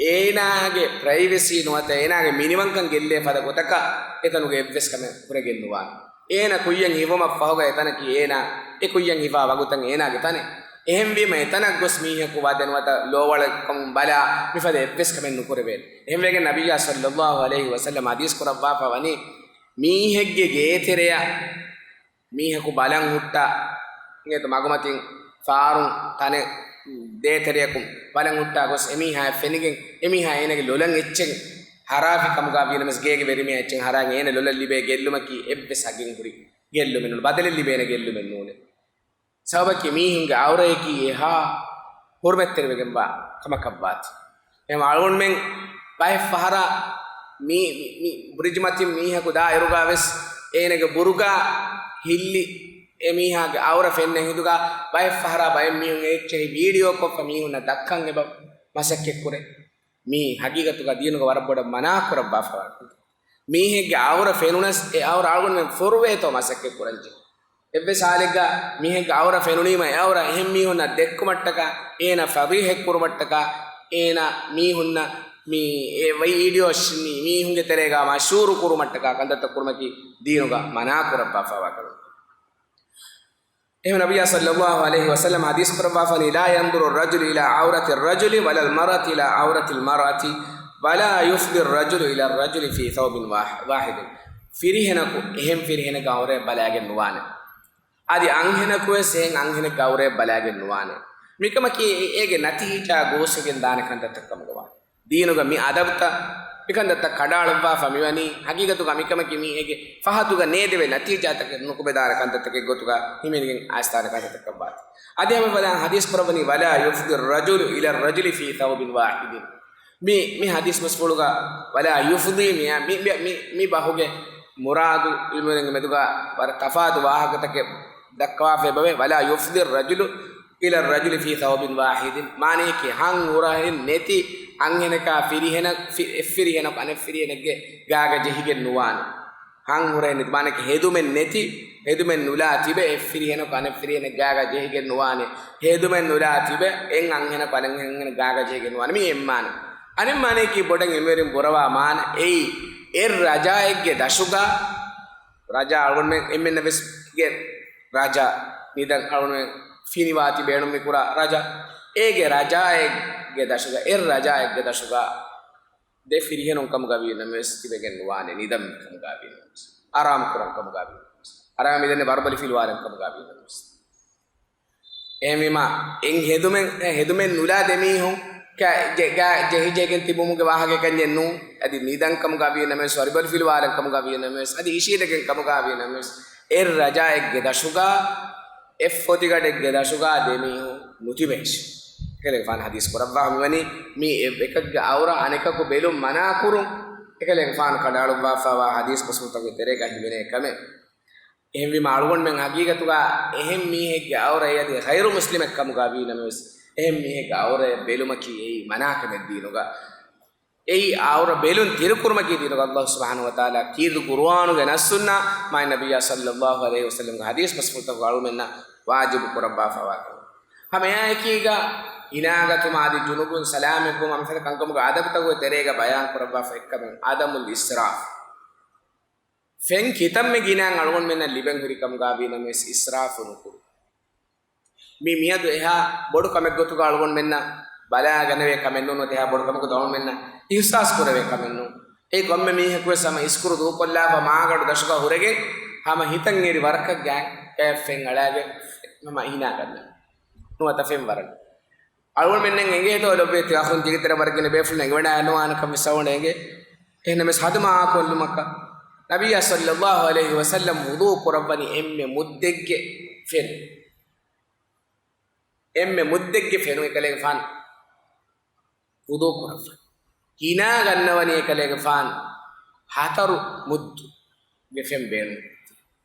އޭނާގެ ޕްރައިވެސީ ނުވަތަ އޭނާގެ މިނިވަންކަން ގެއްލޭ ފަދަ ގޮތަކަށް އެތަނުގަ އެއްވެސް ކަމެއް ކުރެގެން ނުވާނެ. އޭނާ ކުއްޔަށް ހިފުމަށް ފަހުގަ އެތަނަކީ އޭނާ އެ ކުއްޔަށް ހިފާ ވަގުތަށް އޭނާގެ ތަނެއް. އެހެންވީމަ އެތަނަށް ގޮސް މީހަކު ވަދެ ނުވަތަ ލޯވަޅަކަށް ބަލާ މިފަދަ އެއްވެސް ކަމެއް ނުކުރެވޭނެ. އެހެންވެގެން ނަބިއްޔާ ޞައްލައްލާހު ޢަލައިހި ވަސައްލަމަ ޙަދީޘް ކުރައްވާފަ ވަނީ، މީހެއްގެ ގޭތެރެއަށް މީހަކު ބަލަން ހުއްޓާ، އިނގޭތޯ މަގުމަތިން ފާރުން ތަނެއް ދޭތެރެއަކުން ބަލަން ހުއްޓާ ގޮސް އެމީހާއަށް ފެނިގެން، އެމީހާ އޭނަގެ ލޮލަށް އެއްޗެއް ހަރާފި ކަމުގަ ވީނަމަވެސް ގޭގެ ވެރިމީހާ އެއްޗެއް ހަރާގެން އޭނަ ލޮލަށް ލިބޭ ގެއްލުމަކީ އެއްވެސް ހަގެއް ހުރި ގެއްލުމެއް ނޫން، ބަދަލެއް ލިބޭނެ ގެއްލުމެއް ނޫނޭ. ސަބަބަކީ މީހުންގެ އައުރަޔަކީ އެހާ ހުރުމަތްތެރިވެގެންވާ ކަމަކަށްވާތީ. އެހެން އަޅުގަނޑުމެން ބައެއް ފަހަރަށް މި، މި، މި ބްރިޖް މަތިން މީހަކު ދާ އިރުގަ ވެސް އޭނަގެ ބުރުގާ ހިއްލި އެ މީހާގެ އައުރަ ފެންނަ ހިނދުގަ ބައެއް ފަހަރަށް ބައެއް މީހުން އެ އެއްޗެހި ވީޑިއޯކޮށްފަ މީހުންނަށް ދައްކަން އެބަ މަސައްކަތްކުރޭ. މީ ހަގީގަތުގަ ދީނުގަ ވަރަށް ބޮޑަށް މަނާ ކުރައްވާފަވާ. މީހެއްގެ އައުރަ ފެނުނަސް އެ އައުރަ އަޅުގަނޑުމެން ފޮރުވޭތޯ މަސައްކަތް ކުރަންޖެހޭ. އެއްވެސް ހާލެއްގަ މީހެއްގެ އައުރަ ފެނުނީމަ އެ އައުރަ އެހެން މީހުންނަށް ދެއްކުމަށްޓަކާ، އޭނަ ފަޟީޙަތް ކުރުމަށްޓަކާ، އޭނަ މީހުންނަށް މި އެ ވައިޑިއޯ މީ މީހުންގެ ތެރޭގަ މަޝްހޫރު ކުރުމަށްޓަކާ ކަންތައްތައް ކުރުމަކީ ދީނުގަ މަނާ ކުރައްވާފަވާ ކަމެއް. އެހެން ނަބިއްޔާ ޞައްލައްލާހު ޢަލައިހި ވަސައްލަމަ ޙަދީޘް ކުރައްވާފަނީ، لا ينظر الرجل إلى عورة الرجل ولا المرأة إلى عورة المرأة ولا يفضي الرجل إلى الرجل في ثوب واح-، واحد. ފިރިހެނަކު އެހެން ފިރިހެނެއްގެ އައުރަޔަށް ބަލާގެން ނުވާނެ. އަދި އަންހެނަކުވެސް އެހެން އަންހެނެއްގެ އައުރަޔަށް ބަލާގެން ނުވާނެ. މިކަމަކީ އޭގެ ނަތީޖާ ގޯސްވެގެން ދާނެ ކަންތައްތައް ކަމުގަ ވާނެ. ދީނުގަ މި އަދަބުތައް މިކަންތައްތައް ކަޑައަޅުއްވާފަ މިވަނީ، ހަގީގަތުގަ މިކަމަކީ މީހެއްގެ ފަހަތުގަ ނޭދެވޭ ނަތީޖާތަކެއް ނުކުމެދާނެ ކަންތައްތަކެއް ގޮތުގަ ހިމެނިގެން އައިސްދާނެ ކަންތައްތަކަށް ވާތީ. އަދި ހަމަ ބަލާން ޙަދީޘް ކުރައްވަނީ، ولا يفضي الرجل إلى الرجل في ثوب واحد. މި، މި ޙަދީޘް ބަސްފުޅުގަ ولا يفضي މި، މި، މި، މި، މި ބަހުގެ މުރާދު ޢިލްމުވެރިންގެ މެދުގަ ވަރަށް ތަފާތު ވާހަކަތަކެއް ދައްކަވާފައި އެބަވޭ، ولا يفضي الرجل إلى الرجل في ثوب واحد. މާނަޔަކީ ހަން ހުރަހެއް ނެތި އަންހެނަކާ ފިރިހެނަ-، ފި-، އެއްފިރިހެނަކު އަނެއްފިރިހެނެއްގެ ގާގަ ޖެހިގެން ނުވާނެ. ހަން ހުރެ ނިދި މާނައަކީ ހެދުމެއް ނެތި، ހެދުމެއް ނުލާ ތިބެ އެއް ފިރިހެނަކު އަނެއް ފިރިހެނެއް ގާގަ ޖެހިގެން ނުވާނެ. ހެދުމެއް ނުލާ ތިބެ އެއް އަންހެނަކު އަނެއް އަންހެނެއް ގާގަ ޖެހިގެން ނުވާނެ. މީ އެއް މާނަ. އަނެއް މާނައަކީ ބޮޑަށް އިލްމުވެރިން ބުރަވާ މާނަ. އެއީ އެއް ރަޖާއެއްގެ ދަށުގަ، ރަޖާ އަޅުގަނޑުމެން އެންމެންނަށް ވެސް ގެ ރަޖާ، ނިދަން އަޅުގަނޑުމެން ފިނިވާތި ބޭނުން މި ކުރާ ރަޖާ. އޭގެ ރަޖާއެއްގެ ދަށުގަ، އެއް ރަޖާއެއްގެ ދަށުގަ ދެ ފިރިހެނުން ކަމުގަ ވީ ނަމަވެސް ތިބެގެން ނުވާނެ، ނިދަން ކަމުގަ ވީ ނަމަވެސް، އަރާމް ކުރަން ކަމުގަ ވީ ނަމަވެސް، އަރާމް މިދެންނެ ވަރުބަލި ފިލުވާލަން ކަމުގަ ވީ ނަމަވެސް. އެހެންވީމާ، އެން ހެދުމެއް، އެ ހެދުމެއް ނުލާ ދެ މީހުން ގާ، ޖެ، ގާ، ޖެހިޖެހިގެން ތިބުމުގެ ވާހަކައެއް ކަންޏެއް ނޫން. އަދި ނިދަން ކަމުގަ ވީ ނަމަވެސް، ވަރުބަލި ފިލުވާލަން ކަމުގަ ވީ ނަމަވެސް، އަދި އިށީނދެގެން ކަމުގަ ވީ ނަމަވެސް، އެއް ރަޖާއެއްގެ ދަށުގަ، އެއް ފޮތިގަޑެއްގެ ދަށުގަ ދެ މީހުން ނުތިބޭށި. އެކަލޭގެފާނު ޙަދީޘް ކުރައްވާ މިވަނީ މީ އެ، އެކަކުގެ ޢައުރަ އަނެކަކު ބެލުން މަނާކުރުން. އެކަލޭގެފާނު ކަނޑައަޅުއްވާފައިވާ ޙަދީޘް ބަސްފުޅުތަކުގެ ތެރޭގަ ހިމެނޭ ކަމެއް. އެހެންވީމަ އަޅުގަނޑުމެން ޙަޤީޤަތުގަ އެހެން މީހެއްގެ ޢައުރަ އަދި ޣައިރު މުސްލިމެއް ކަމުގަ ވީ ނަމަވެސް، އެހެން މީހެއްގެ ޢައުރައެއް ބެލުމަކީ އެއީ މަނާކަމެއް ދީނުގަ. އެއީ ޢައުރަ ބެލުން ތިރިކުރުމަކީ ދީނުގަ ﷲ ސުބްޙާނަހޫ ވަތަޢާލާ ކީރިތި ޤުރުއާނުގެ ނައްޞުންނާ މާތް ނަބިއްޔާ ޞައްލައްލާހު ޢަލައިހި ވަސައްލަމްގެ ޙަދީޘް ބަސްފުޅުތަކުގަ އަޅުމެންނަށް ވާޖިބު ކުރައްވާފައިވާ ކަމެއް. ހަމަ އެއާއެކީގަ ހިނާގަތުމާ އަދި ޖުނުބުން ސަލާމަތްވުމާ މިފަދަ ކަންކަމުގެ އަދަބުތަކުގެ ތެރޭގަ ބަޔާން ކުރައްވާފަ އެއްކަމެއް ޢަދަމުލް އިސްރާފް. ފެން ކިތަންމެ ގިނައިން އަޅުގަނޑުމެންނަށް ލިބެން ހުރި ކަމުގަ ވީ ނަމަވެސް އިސްރާފު ނުކުރުން. މީ މިއަދު އެހާ ބޮޑު ކަމެއް ގޮތުގަ އަޅުގަނޑުމެންނަށް ބަލާގަނެވޭ ކަމެއް ނޫން، އެހާ ބޮޑު ކަމެއް ގޮތުގަ އަޅުގަނޑުމެންނަށް އިޙްސާސް ކުރެވޭ ކަމެއް ނޫން. އެ ކޮންމެ މީހަކު ވެސް ހަމަ އިސްކުރު ދޫކޮށްލާފަ މާގަނޑު ދަށުގަ ހުރެގެން ހަމަ ހިތަށް އެރި ވަރަކަށް ގާތް ފެން އަޅާގެން ހަމަ ހިނާ ގަންނަ. ނުވަތަ ފެން ވަރަން. އަޅުގަނޑުމެންނަށް އެނގޭތޯ ލޮބުވެތި އަޚުން ޖިގިތެރެ ވަރަށް ގިނަ ބޭފުޅުން އެނގިވަޑައިގަންނަވާނެ ކަން ވެސް އަޅުގަނޑަށް އެނގޭ. އެހެންނަމަވެސް ހަދުމަ އާކޮށްލުމަކަށް ނަބިއްޔާ ޞައްލައްލާހު ޢަލައިހި ވަސައްލަމް ވުޟޫ ކުރައްވަނީ އެންމެ މުއްދެއްގެ ފެނުން. އެންމެ މުއްދެއްގެ ފެނުން އެކަލޭގެފާނު ވުޟޫ ކުރައްވަނީ. ހިނާ ގަންނަވަނީ އެކަލޭގެފާނު ހަތަރު މުއްދުގެ ފެން ބޭނުން.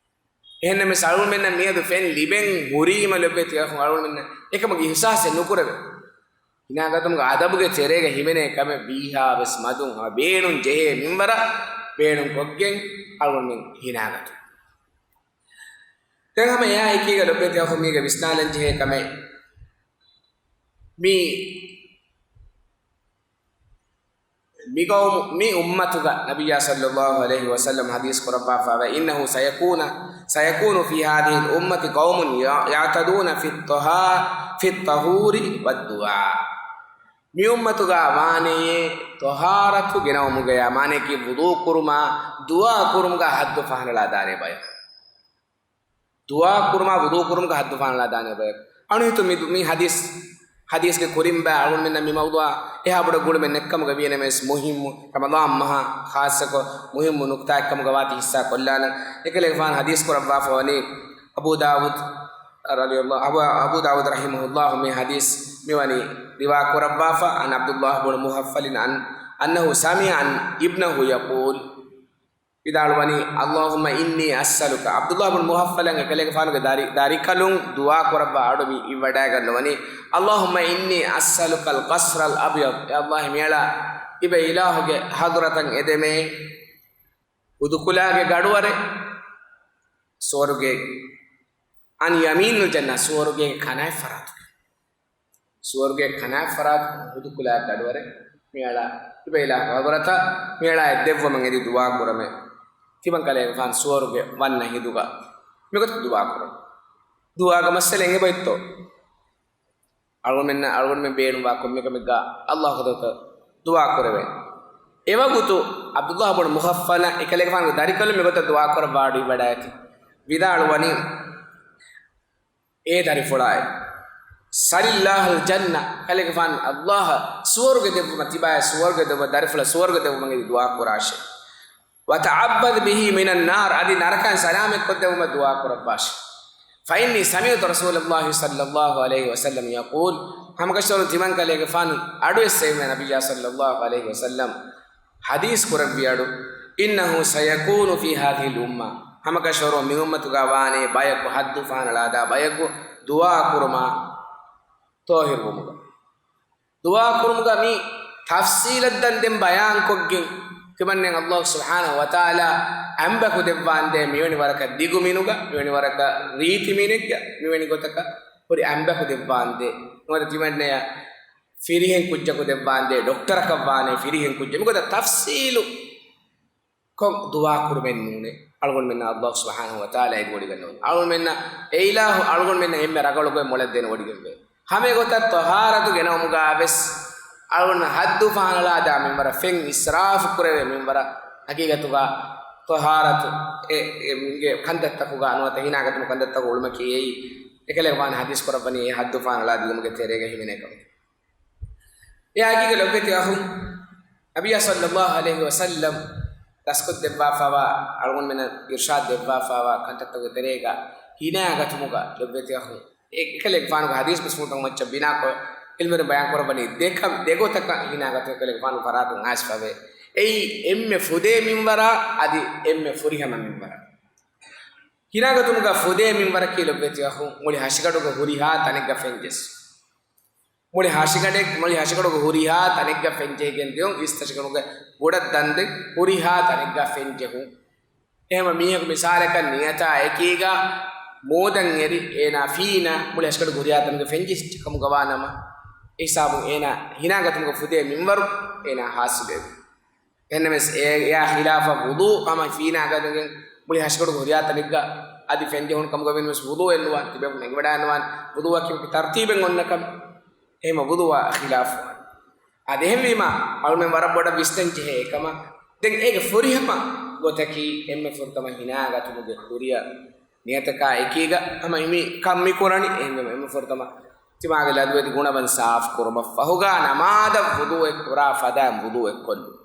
އެހެންނަމަވެސް އަޅުގަނޑުމެންނަށް މިއަދު ފެން ލިބެން ހުރީމަ ލޮބުވެތި އަޚުން އަޅުގަނޑުމެންނަށް އެކަމަކު އިޙްސާސެއް ނުކުރެވޭ. ހިނާގަތުމުގެ އަދަބުގެ ތެރޭގަ ހިމެނޭ ކަމެއް ވީހާވެސް މަދުން ހަމަ ބޭނުން ޖެހޭ މިންވަރަށް ބޭނުން ކޮށްގެން އަޅުގަނޑުމެން ހިނާގަތުން. ދެން ހަމަ އެއާ އެކީގަ ލޮބުވެތި އަޚުން މީގަ ވިސްނާލަން ޖެހޭ ކަމެއް މީ، މި ގައުމު، މި އުއްމަތުގަ ނަބިއްޔާ ޞައްލައްލާހު ޢަލައިހި ވަސައްލަމް ޙަދީޘް ކުރައްވާފައިވާ، إنه سيكون، سيكون في هذه الأمة قوم يعتدون في الطها، في الطهور والدعاء. މި އުއްމަތުގަ ވާނެޔޭ ޠަހާރަތު ގެނައުމުގަޔާ، މާނައަކީ ވުޟޫ ކުރުމާ ދުޢާ ކުރުމުގަ ޙައްދު ފަހަނަޅާ ދާނޭ ބަޔަކު. ދުޢާ ކުރުމާ ވުޟޫ ކުރުމުގަ ޙައްދު ފަހަނަޅާ ދާނޭ ބަޔަކު. އަޅުގަނޑު ހިތުން މި، މި ޙަދީޘް، ޙަދީޘްގެ ކުރިން ބައި އަޅުގަނޑުމެންނަށް މި މައުޟޫޢާ އެހާ ބޮޑަށް ގުޅުމެއް ނެތްކަމުގަ ވިޔަނަމަވެސް މުހިއްމު ރަމަޟާން މަހާ ޚާއްޞަކޮށް މުހިއްމު ނުކްތާއެއްކަމުގަ ވާތީ ޙިއްޞާ ކޮށްލާނަން. އެކަލޭގެފާނު ޙަދީޘް ކުރައްވާފަ ވަނީ އަބޫ ދާވޫދު ރަޟިޔައްލާހު، އަބޫ، އަބޫ ދާވޫދު ރަޙިމަހުﷲ މި ޙަދީޘް މިވަނީ ރިވާ ކުރައްވާފަ، عن عبد الله بن مغفل عن، أنه سمع ابنه يقول، ވިދާޅުވަނީ، اللهم إني أسألك، ޢަބްދުﷲ ބުނު މުޣައްފަލަށް އެކަލޭގެފާނުގެ ދަރި، ދަރިކަލުން ދުޢާ ކުރައްވާ އަޑު މި އިވިވަޑައިގަންނަވަނީ، اللهم إني أسألك القصر الأبيض، އޭ ﷲ މިއަޅާ ތިބޭ އިލާހުގެ ޙަޟްރަތަށް އެދެމޭ، ހުދުކުލާގެ ގަޑުވަރެއް ސުވަރުގޭގެ، عن يمين الجنة، ސުވަރުގޭގެ ކަނާތް ފަރާތުގެ. ސުވަރުގޭ ކަނާތް ފަރާތު ހުދުކުލާ ގަޑުވަރެއް މިއަޅާ ތިބޭ އިލާހު ޙަޟްރަތަށް މިއަޅާ އެއްދެއްވުމަށް އެދި ދުޢާ ކުރަމޭ. ތިމަން ކަލޭގެފާނު ސުވަރުގެ ވަންނަ ހިނދުގަ މިގޮތަށް ދުޢާ ކުރަން. ދުޢާގަ މައްސަލަ އެނގޭ ބައްތޯ؟ އަޅުގަނޑުމެންނަށް، އަޅުގަނޑުމެން ބޭނުންވާ ކޮންމެ ކަމެއްގަ ﷲ ޙަޟްރަތަށް ދުޢާ ކުރެވޭ. އެވަގުތު ޢަބްދުﷲ ބުނު މުޣައްފަލަށް އެކަލޭގެފާނުގެ ދަރިކަލުން މިގޮތަށް ދުޢާ ކުރައްވާ އަޑު އިވިވަޑައިގަތީ. ވިދާޅުވަނީ، އޭ ދަރިފުޅާއޭ، سل الله الجنة، ކަލޭގެފާނު ﷲ އަށް ސުވަރުގެ ދެއްވުމަށް، ތިބާއަށް ސުވަރުގެ ދެއްވުމަށް، ދަރިފުޅަށް ސުވަރުގެ ދެއްވުމަށް އެދި ދުޢާ ކުރާށޭ. وتعوذ به من النار، އަދި ނަރަކައިން ސަލާމަތްކޮށްދެއްވުމަށް ދުޢާ ކުރައްވާށޭ. فإني سمعت رسول الله صلى الله عليه وسلم يقول، ހަމަކަށަވަރުން ތިމަން ކަލޭގެފާނު އަޑުއެއްސެވީމޭ ނަބިއްޔާ ޞައްލައްލާހު ޢަލައިހި ވަސައްލަމް ޙަދީޘް ކުރެއްވި އަޑު، إنه سيكون في هذه الأمة، ހަމަކަށަވަރުން މި އުއްމަތުގަ ވާނޭ ބަޔަކު، ޙައްދު ފަހަނަޅާދާ ބަޔަކު، ދުޢާ ކުރުމާ ޠާހިރުވުމުގަ. ދުޢާ ކުރުމުގަ މި ތަފްޞީލަށް ދަން ދެން ބަޔާންކޮށްގެން، ތިމަންނައަށް ﷲ ސުބްޙާނަހޫ ވަތަޢާލާ އަނބަކު ދެއްވާނދޭ، މިވެނި ވަރަކަށް ދިގު މިނުގަ، މިވެނި ވަރަކަށް ރީތި މިނެއްގަ، މިވެނި ގޮތަކަށް ހުރި އަނބަކު ދެއްވާނދޭ. ނުވަތަ ތިމަންނައަށް ފިރިހެން ކުއްޖަކު ދެއްވާނދޭ، ޑޮކްޓަރަކަށް ވާނޭ ފިރިހެން ކުއްޖެއް. މިގޮތަށް ތަފްސީލު ކޮށް ދުޢާ ކުރުމެއް ނޫނޭ. އަޅުގަނޑުމެންނަށް ﷲ ސުބްޙާނަހޫ ވަތަޢާލާ އެދިވޮޑިގަންނަވަނީ. އަޅުގަނޑުމެންނަށް އެ އިލާހު އަޅުގަނޑުމެންނަށް އެންމެ ރަނގަޅު ގޮތް މޮޅަށް ދޭން ވޮޑިގެންވޭ. ހަމަ އެގޮތަށް ޠަހާރަތު ގެނައުމުގަ ވެސް އަޅުގަނޑު ޙައްދު ފަހަނަޅާ ދާ މިންވަރަށް، ފެން އިސްރާފު ކުރެވޭ މިންވަރަށް، ޙަޤީޤަތުގަ ޠަހާރަތު އެ، އެ، މީގެ ކަންތައްތަކުގަ ނުވަތަ ހިނާގަތުމުގެ ކަންތައްތަކުގަ އުޅުމަކީ އެއީ އެކަލޭގެފާނު ޙަދީޘް ކުރައްވަނީ އެ ޙައްދު ފަހަނަޅާ ދިޔުމުގެ ތެރޭގަ ހިމެނޭ ކަމަށް. އެއާއެކީގަ ލޮބުވެތި އަޚުން، ނަބިއްޔާ ޞައްލައްލާހު ޢަލައިހި ވަސައްލަމް ދަސްކޮށްދެއްވާފައިވާ، އަޅުގަނޑުމެންނަށް އިރްޝާދު ދެއްވާފައިވާ ކަންތައްތަކުގެ ތެރޭގަ ހިނާގަތުމުގަ ލޮބުވެތި އަޚުން، އެ އެކަލޭގެފާނުގެ ޙަދީޘް ބިސްމުންތަކު މައްޗަށް ބިނާކޮށް، ޢިލްމުވެރިން ބަޔާން ކުރައްވަނީ ދެ ކަ-، ދެ ގޮތަކަށް ހިނާގަތުން އެކަލޭގެފާނު ފަރާތުން އައިސްފަވޭ. އެއީ އެންމެ ފުދޭ މިންވަރާ އަދި އެންމެ ފުރިހަމަ މިންވަރާ. ހިނާގަތުމުގަ ފުދޭ މިންވަރަކީ ލޮބުވެތި އަޚުން، މުޅި ހަށިގަނޑުގެ ހުރިހާ ތަނެއްގަ ފެން ޖެއްސުން. މުޅި ހަށިގަނޑެއް، މުޅި ހަށިގަނޑުގެ ހުރިހާ ތަނެއްގަ ފެން ޖެހިގެން ދިޔުން، އިސްތަށިގަނޑުގެ ބުޑަށް ދަންދެން ހުރިހާ ތަނެއްގަ ފެން ޖެހުން. އެހެންވީމަ މީހަކު މިސާލަކަށް ނިޔަތާ އެކީގަ މޫދަށް އެރި އޭނާ ފީނަ މުޅި ހަށިގަނޑުގެ ހުރިހާ ތަނެއްގަ ފެން ޖެހިއްޖެ ކަމުގަ ވާނަމަ، އެ ހިސާބުން އޭނާ ހިނާގަތުމުގެ ފުދޭ މިންވަރު އޭނާ ޙާޞިލުވެވި. އެހެންނަމަވެސް އެ-، އެއާ ޚިލާފަށް ވުޟޫ ހަމަ ފީނާ ގަދަގެން މުޅި ހަށިގަނޑުގެ ހުރިހާ ތަނެއްގަ އަދި ފެންޖެހުނު ކަމުގަ ވީނަމަވެސް ވުޟޫ އެއް ނުވާނެ، ތިބޭފުޅުން އެނގިވަޑައިގަންނަވާނެ ވުޟޫއަކީ ވަކި ތަރުތީބެއް އޮންނަ ކަމެއް. އެހެންވީމަ ވުޟޫއާ ޚިލާފުވާނެ. އަދި އެހެންވީމަ އަޅުމެން ވަރަށް ބޮޑަށް ވިސްނަން ޖެހޭ އެކަމަށް. ދެން އޭގެ ފުރިހަމަ ގޮތަކީ އެންމެ ފުރަތަމަ ހިނާގަތުމުގެ ކުރިއަށް ނިޔަތަކާ އެކީގަ ހަމަ މި ކަން މި ކުރަނީ. އެހެންވީމަ އެންމެ ފުރަތަމަ ތިމާގެ ލަދުވެތި ގުނަވަން ސާފު ކުރުމަށްފަހުގަ ނަމާދަށް ވުޟޫއެއް ކުރާ ފަދައިން ވުޟޫއެއް ކޮށްލުން.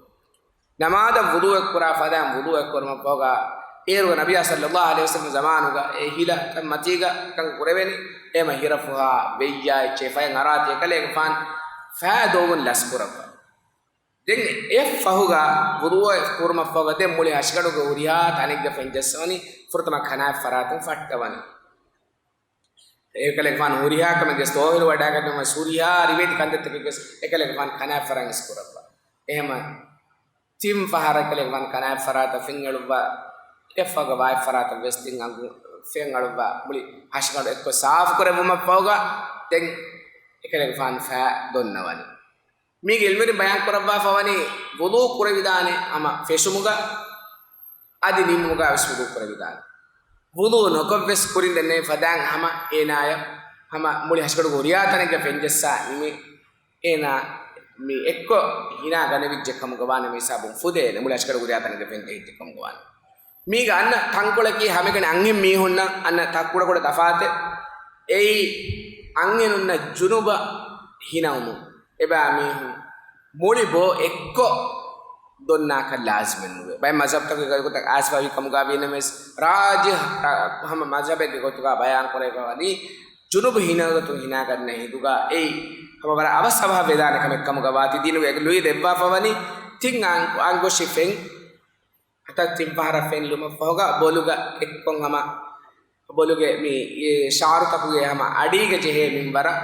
ނަމާދަށް ވުޟޫއެއް ކުރާ ފަދައިން ވުޟޫއެއް ކުރުމަށްފަހުގަ އޭރުގަ ނަބިއްޔާ ޞައްލައްލާހު ޢަލައިހި ވަސައްލަމް ޒަމާނުގަ އެ ހިލަ ތަން މަތީގަ ކަން ކުރެވެނީ. އެހެންވީމަ ހިރަފުހާ ވެއްޔާ އެއްޗެއް ފަޔަށް އަރާތީ އެކަލޭގެފާނު ފައި ދޮވުން ލަސްކުރައްވާ. ދެން އެއަށްފަހުގަ ވުޟޫއެއް ކުރުމަށްފަހުގަ ދެން މުޅި ހަށިގަނޑުގެ ހުރިހާ ތަނެއްގަ ފެން ޖެއްސަވަނީ ފުރަތަމަ ކަނާތް ފަރާތުން ފައްޓަވަނީ. އެކަލޭގެފާނު ހުރިހާ ކަމެއްގެ ތޯހިރު ވަޑައިގަންނަވަން ހުރިހާ ރިވެތި ކަންތައްތަކެއްގެ އެކަލޭގެފާނު ކަނާތް ފަރާތުން އިސްކުރައްވާ. އެހެންވީމަ ތިން ފަހަރަށް އެކަލޭގެފާނު ކަނާތް ފަރާތަށް ފެން އެޅުއްވާ، އެއަށްފަހުގަ ވާތް ފަރާތަށް ވެސް ތިން އަނގު ފެން އަޅުއްވާ، މުޅި ހަށިގަނޑު އެއްކޮށް ސާފު ކުރެއްވުމަށްފަހުގަ ދެން އެކަލޭގެފާނު ފައި ދޮންނަވަނީ. މީގެ ޢިލްމުވެރިން ބަޔާން ކުރައްވާފަވަނީ ވުޟޫ ކުރެވިދާނެ ހަމަ ފެށުމުގަ އަދި ނިމުމުގަ ވެސް ވުޟޫ ކުރެވިދާނެ. ވުޟޫ ނުކޮށްވެސް ކުރިން ދެންނެވި ފަދައިން ހަމަ އޭނާޔަށް ހަމަ މުޅި ހަށިގަނޑުގެ ހުރިހާ ތަނެއްގަ ފެން ޖެއްސާ ނިމި އޭނާ މި އެއްކޮށް ހިނާ ގަނެވިއްޖެ ކަމުގަ ވާނަމަ ހިސާބުން ފުދޭނެ، މުޅި ހަށިގަނޑުގެ ހުރިހާ ތަނެއްގަ ފެން ޖެހިއްޖެ ކަމުގަ ވާނަމަ. މީގަ އަންނަ ތަންކޮޅަކީ ހަމައެކަނި އަންހެން މީހުންނަށް އަންނަ ތަ-، ކުޑަކުޑަ ތަފާތެއް. އެއީ އަންހެނުންނަށް ޖުނުބަށް ހިނައުމުން އެބައިމީހުން މުޅި ބޯ އެއްކޮށް ދޮންނާކަށް ލާޒިމެއް ނުވޭ. ބައެއް މަޒްހަބްތަކުގައި ގޮތަށް އައިސްފަވި ކަމުގަ ވީނަމަވެސް، ރާޖިޙް، ރާ-، ހަމަ މަޒްހަބެއްގެ ގޮތުގަ ބަޔާން ކުރެވިފަވަނީ، ޖުނުބު ހިނާގަތުން ހިނާގަންނަ ހިނދުގަ އެއީ ހަމަ ވަރަށް އަވަސް އަވަހަށް ވެދާނެ ކަމެއް ކަމުގަ ވާތީ. ދީނުގައި ލުއި ދެއްވާފަވަނީ ތިން އަން-، އަނގުށި ފެން ހަތަރު ތިން ފަހަރަށް ފެން ލުމަށްފަހުގަ ބޮލުގަ އެއްކޮށް ހަމަ ބޮލުގެ މި ޝަޢަރުތަކުގެ ހަމަ އަޑީގަ ޖެހޭ މިންވަރަށް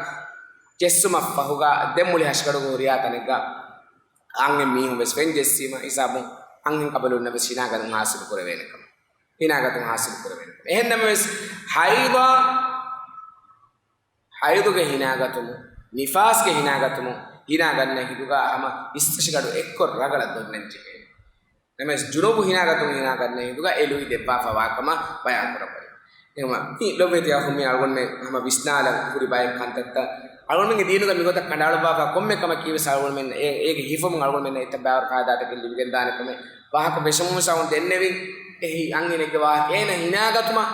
ޖެއްސުމަށްފަހުގަ ދެން މުޅި ހަށިގަނޑުގެ ހުރިހާ ތަނެއްގަ އަންހެން މީހުން ވެސް ފެން ޖެއްސީމަ ހިސާބުން އަންހެން ކަބަލުންނަށް ވެސް ހިނާގަތުން ހާސިލު ކުރެވޭނެ ކަމަށް، ހިނާގަތުން ހާސިލު ކުރެވޭނެ ކަމަށް. އެހެންނަމަވެސް ޙައިޟާ ޙައިޟުގެ ހިނާގަތުމުން، ނިފާސްގެ ހިނާގަތުމުން، ހިނާގަންނަ ހިނދުގަ ހަމަ އިސްތަށިގަނޑު އެއްކޮށް ރަގަޅަށް ދޮންނަން ޖެހޭ. ނަމަވެސް ޖުނޫބު ހިނާގަތުމުން ހިނާގަންނަ ހިނދުގަ އެ ލުއި ދެއްވާފަވާ ކަމަށް ބަޔާން ކުރައްވަނީ. އެހެންވީމަ، މި ލޮބުވެތި އަޚުން މި އަޅުގަނޑުމެން ހަމަ ވިސްނާލަން ހުރި ބައެއް ކަންތައްތައް. އަޅުގަނޑުމެންގެ ދީނުގަ މިގޮތަށް ކަނޑައަޅުއްވާފަ ކޮންމެ ކަމަކީ ވެސް އަޅުގަނޑުމެން އެ-، އޭގެ ހިފަމުން އަޅުގަނޑުމެންނަށް އެތައް ބައިވަރު ފައިދާތަކެއް ލިބިގެންދާނެ ކަމެއް. ވާހަކަ ފެށުމުން ވެސް އަޅުގަނޑު ދެންނެވިން. އެހި އަންހެނެއްގެ ވާހަކަ އޭނަ ހިނާގަތުމަށް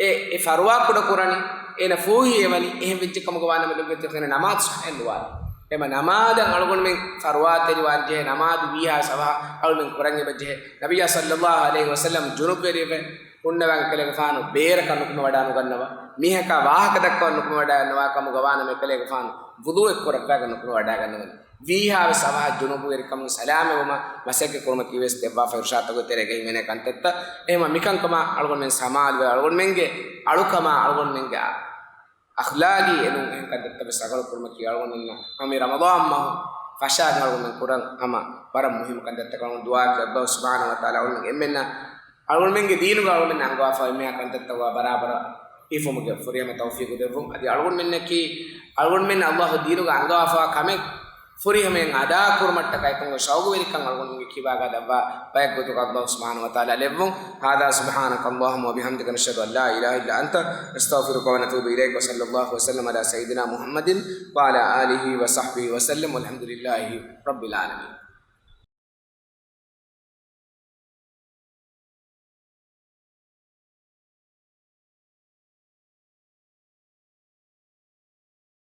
އެ، އެ ފަރުވާ ކުޑަ ކުރަނީ، އޭނަ ފޫހި އެވަނީ، އެހެން ވެއްޖެ ކަމުގަ ވާނަމަ ލޮބުވެތި އަޚުން ނަމާދު ޞައްޙަ ނުވާނެ. އެމަ ނަމާދަށް އަޅުގަނޑުމެން ފަރުވާތެރިވާން ޖެހޭ، ނަމާދު ވީހާވެސް އަވަހަށް އަޅުގަނޑުމެން ކުރަން އެބަ ޖެހޭ. ނަބިއްޔާ ޞައްލައްލާހު ޢަލައިހި ވަސައްލަމް ޖުނުބުވެރިވެ ހުންނަވާން އެކަލޭގެފާނު ބޭރަކަށް ނުކުމެވަޑައިނުގަންނަވާ. މީހަކާ ވާހަކަ ދައްކަވަން ނުކުމެވަޑައިގަންނަވާ ކަމުގަ ވާނަމަ އެކަލޭގެފާނު ވުޟޫއެއް ކުރައްވާގެން ނުކުމެވަޑައިގަންނަވަނީ. ވީހާވެސް އަވަހަށް ޖުނޫބުވެރިކަމުން ސަލާމަތްވުމަށް މަސައްކަތް ކުރުމަކީ ވެސް ދެއްވާފަ އިރުޝާދުތަކުގެ ތެރޭގައި ހިމެނޭ ކަންތައްތައް. އެހެންވީމަ މިކަންކަމަށް އަޅުގަނޑުމެން ސަމާލުވެ، އަޅުގަނޑުމެންގެ އަޅުކަމާ އަޅުގަނޑުމެންގެ އަޚްލާގީ އެދުން އެހެން ކަންތައްތައް ވެސް ރަނގަޅު ކުރުމަކީ އަޅުގަނޑުމެންނަށް ހަމަ މި ރަމަޟާން މަހު ފަށާގެން އަޅުގަނޑުމެން ކުރަން ހަމަ ވަރަށް މުހިއްމު ކަންތައްތަކަށް ދުޢާ ކުރަން. ﷲ ސުބްޙާނަހޫ ވަތަޢާލާ އަޅުގަނޑުމެން އެންމެންނަށް އަޅުގަނޑުމެންގެ ދީނުގަ އަޅުގަނޑުމެން އަންގަވާފަ އެންމެހާ ކަންތައްތައް ވަރަށް ބަރާބަރަށް ހިފުމުގެ ފުރިހަމަ ތައުފީޤު ދެއްވުން. އަދި އަޅުގަނޑުމެންނަކީ އަޅުގަނޑުމެން ﷲ ދީނުގަ އަންގަވާފަ ކަމެއް ފުރިހަމަޔަށް އަދާކުރުމަށްޓަކައި ކޮންމެ ޝައުގުވެރިކަން އަޅުގަނޑުމެންގެ ކިބާގަ ދައްވާ ބަޔަށް ގޮތުގަ ﷲ ސުބްޙާނަހޫ ވަތަޢާލާ ލެއްވުން. هذا سبحانك اللهم وبحمدك نشهد أن لا إله إلا أنت نستغفرك ونتوب إليك وصلى الله وسلم على سيدنا محمد وعلى آله وصحبه وسلم والحمد لله رب العالمين.